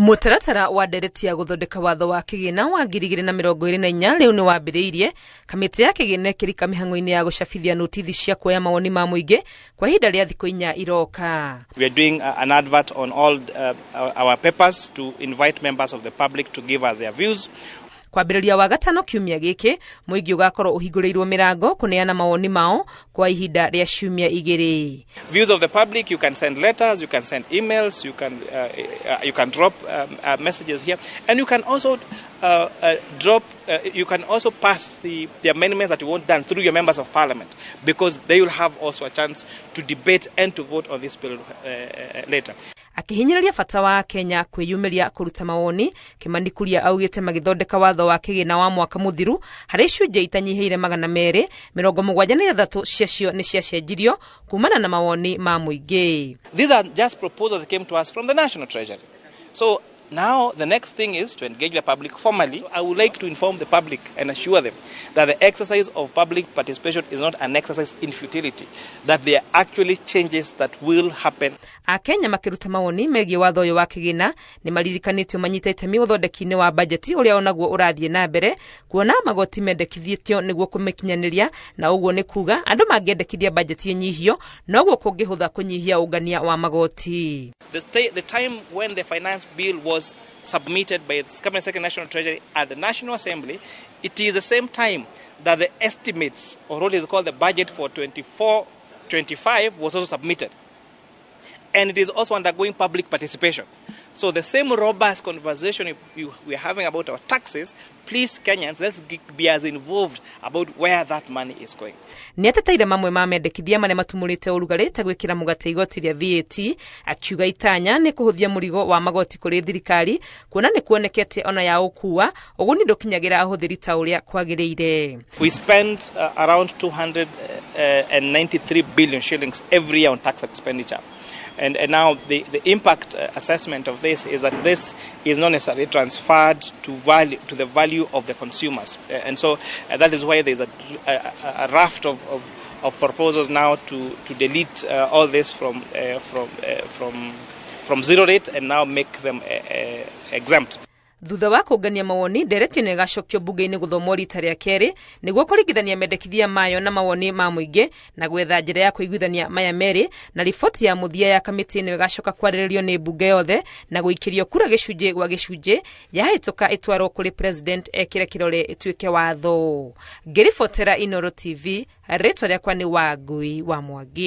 Mũtaratara wa ndereti ya gũthondeka watho wa kĩgĩna wa 2024 rĩu nĩ wambĩrĩirie, kamĩtĩ ya kĩgĩna ĩkĩrika mĩhang'o-inĩ ya gũcabithia notithi cia kuoya mawoni ma mũingĩ kwa ihinda rĩa thikũ 4 iroka. We are doing an advert on all our papers to invite members of the public to give us their views. Kwambĩrĩria wa gatano kiumia gĩkĩ, mũingĩ ũgakorwo ũhingũrĩirwo mĩrango kũneana mawoni mao kwa ihinda rĩa ciumia 2. Views of the public, you can send letters, you can send emails, you can drop messages here, and you can also drop, you can also pass the amendments that you want done through your members of parliament, because they will have also a chance to debate and to vote on this bill later. Akĩhinyĩrĩria bata wa Kenya kwĩyumĩria kũruta mawoni, Kimani Kuria augĩte magĩthondeka watho wa kĩgĩna wa mwaka mũthiru harĩ icunjĩ itanyihĩire 276 ciacio nĩ ciacenjirio kumana na mawoni ma mũingĩ. These are just proposals that came to us from the National Treasury. So now the next thing is to engage the public formally. So I would like to inform the public and assure them that the exercise of public participation is not an exercise in futility, that there are actually changes that will happen. Akenya makĩruta mawoni megiĩ watho ũyũ wa kĩgĩna nĩ maririkanĩtio manyite itemi ũthondeki-inĩ wa bajeti ũrĩa onaguo ũrathiĩ na mbere, kuona magoti mendekithĩtio nĩguo kũmĩkinyanĩria, na ũguo nĩ kuga andũ mangĩendekithia bajeti ĩnyihio noguo kũngĩhũtha kũnyihia ũngania wa magoti. The time when the finance bill was submitted by the Cabinet Secretary, National Treasury at the National Assembly, it is the same time that the estimates, or what is called the budget for 24-25, was also submitted. And it is also undergoing public participation. So the same robust conversation we're having about our taxes, please Kenyans, let's be as involved about where that money is going. Nĩ ateteire mamwe ma mendekithia marĩa matumũrĩte ũrugarĩ ta gwĩkĩra mũgate igoti rĩa VAT, akiuga itanya nĩ kũhũthia mũrigo wa magoti kũrĩ thirikari, kuona nĩ kuonekete ona ya ũkua ũguni ndũkinyagĩra ahũthĩri ta ũrĩa kwagĩrĩire. We spend around 293 billion shillings every year on tax expenditure. And now the impact assessment of this is that this is not necessarily transferred to the value of the consumers. And so that is why there's a raft of proposals now to delete all this from zero rate and now make them exempt. Thutha wa kũngania mawoni, ndereti ĩno ĩgacokio mbunge-inĩ gũthomwo rita rĩa kerĩ nĩguo kũringithania mendekithia mayo na mawoni ma mũingĩ na gwetha njĩra ya kũiguithania maya merĩ, na riboti ya mũthia ya kamĩtĩ ĩno ĩgacoka kwarĩrĩrio nĩ mbunge yothe na gũikĩrio kura gĩcunjĩ gwa gĩcunjĩ, yahĩtũka ĩtwarwo kũrĩ president ekĩre kĩrore ĩtuĩke watho. Ngĩribotera Inooro TV, rĩtwa rĩakwa nĩ Wangui wa Mwangi.